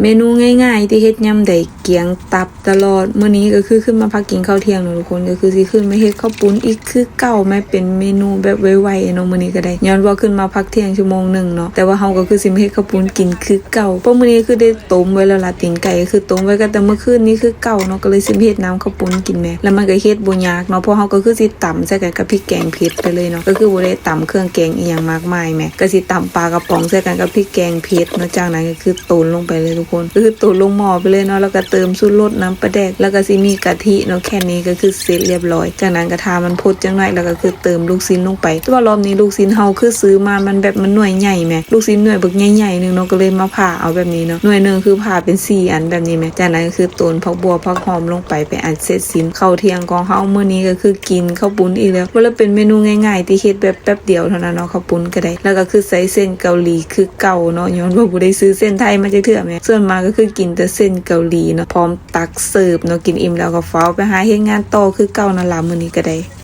ເມນູງ່າຍໆທີ່ເຮັດຍາມໃດ ກຽງຕັບຕະຫຼອດ. ມື້ນີ້ກໍຄືຂຶ້ນມາພັກກິນເຂົ້າທ່ຽງເນາະທຸກຄົນ ກໍຄືຊິຂຶ້ນມາເຮັດເຂົ້າປຸ້ນອີກຄືເກົ່າ ແມ່ນເປັນເມນູແບບໄວໆເນາະມື້ນີ້ກໍໄດ້ ຍ້ອນວ່າຂຶ້ນມາພັກທ່ຽງຊົ່ວໂມງໜຶ່ງເນາະ ແຕ່ວ່າເຮົາກໍຄືຊິມາເຮັດເຂົ້າປຸ້ນກິນຄືເກົ່າ ເພາະມື້ນີ້ຄືໄດ້ຕົ້ມໄວ້ແລ້ວລະ ຕີນໄກ່ກໍຄືຕົ້ມໄວ້ກັນແຕ່ມື້ຄືນນີ້ຄືເກົ່າເນາະ ກໍເລີຍຊິມາເຮັດນ້ຳເຂົ້າປຸ້ນກິນແມ. ແລ້ວມັນກໍເຮັດບໍ່ຍາກເນາະ ເພາະເຮົາກໍຄືຊິຕຳໃສ່ກັນກັບພິກແກງເຜັດໄປເລີຍເນາະ ກໍຄືບໍ່ໄດ້ຕຳເຄື່ອງແກງອີ່ຫຍັງມາກມາຍແມ ກໍຊິຕຳປາກະປ໋ອງໃສ່ກັນກັບພິກແກງເຜັດເນາະ. ຈາກນັ້ນ ຄືໂຕນລົງໄປເລີຍທຸກຄົນ ກໍຄືໂຕນລົງໝໍ້ໄປເລີຍເນາະ ແລ້ວກໍເຕີມຊູດລົດ ນ້ຳປາແດກ ແລ້ວກໍຊິມີກະທິເນາະ ແຄ່ນີ້ກໍຄືເສັດລຽບຮ້ອຍ. ຈາກນັ້ນກໍຖ້າມັນຟົດຈັກໜ້ອຍ ແລ້ວກໍຄືເຕີມລູກຊີ້ນລົງໄປ ແຕ່ວ່າລອບນີ້ລູກຊີ້ນເຮົາຄືຊື້ມາມັນແບບມັນໜ່ວຍໃຫຍ່ແມ ລູກຊີ້ນໜ່ວຍບັກໃຫຍ່ໆໜຶ່ງເນາະ ກໍເລີຍມາຜ່າເອົາແບບນີ້ເນາະ ໜ່ວຍໜຶ່ງຄືຜ່າເປັນສີ່ອັນແບບນີ້ແມ. ຈາກນັ້ນກໍຄືໂຕນຜັກບົ່ວຜັກຫອມລົງໄປ ໄປອັດເສັດຊີ້ນ ເຂົ້າທ່ຽງຂອງເຮົາມື້ນີ້ກໍຄືກິນເຂົ້າປຸ້ນອີກແລ້ວ ວ່າແລ້ວເປັນເມນູງ່າຍໆທີ່ເຮັດແບບແປັບດຽວເທົ່ານັ້ນເນາະ ເຂົ້າປຸ້ນກໍໄດ້ ແລ້ວກໍຄືໃສ່ເສັ້ນເກົາຫຼີຄື ເກົ່າເນາະ ຍ້ອນວ່າບໍ່ໄດ້ຊື້ເສັ້ນໄທມາຈັກເທື່ອແມ ສ່ວນມາກກໍຄືກິນແຕ່ເສັ້ນເກົາຫຼີເນາະ ພ້ອມຕັກເສີບເນາະ ກິນອີ່ມແລ້ວກໍຟ້າວໄປຫາເຮັດງານຕໍ່ຄືເກົ່ານັ້ນລະ ມື້ນີ້ກໍໄດ້.